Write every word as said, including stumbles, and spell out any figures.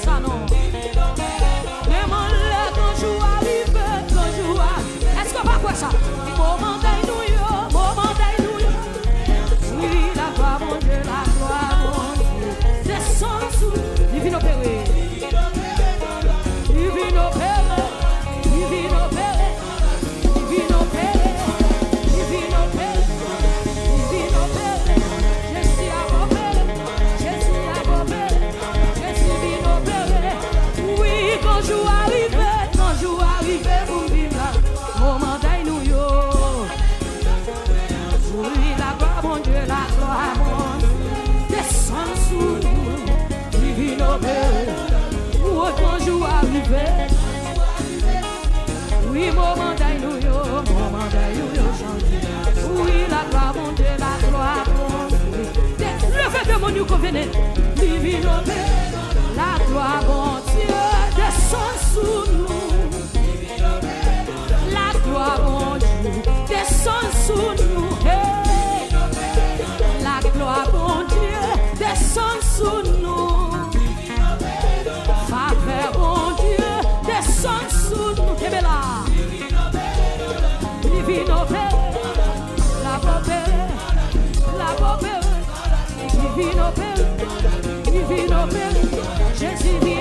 Sa non. Menm anlè, gran jou a rive, gran jou a. Èske w pa kwè sa? Moman dèy nou yo, moman dèy nou yo. Wi, laglwa Bondye, laglwa Bondye. Desann sou li, vin opere. Li vin opere, li vin opere. Li vin opere, li vin opere, li vin opere. Jezi ap opere, Jezi ap opere, Jezi vin opere. Wi, gran jou a rive, gran jou a rive pou m viv la. Moman dèy nou yo. Wi, laglwa Bondye, laglwa Bondye. Desann sou nou, li vin opere. Wi, gran jou a rive. Wi, moman dèy nou yo, moman dèy nou yo chanje. Wi, laglwa Bondye, laglwa Bondye. De-, leve de moun yo konvene. Li vin opere, laglwa Bondye, desann sou nou. Laglwa Bondye, desann sou nou. Hey! Laglwa Bondye, desann sou nou. Favè Bondye, desann sou nou. Kenbe la. Li vin opere, l ap opere, l ap opere. Li vin opere, li vin opere. Jezi vin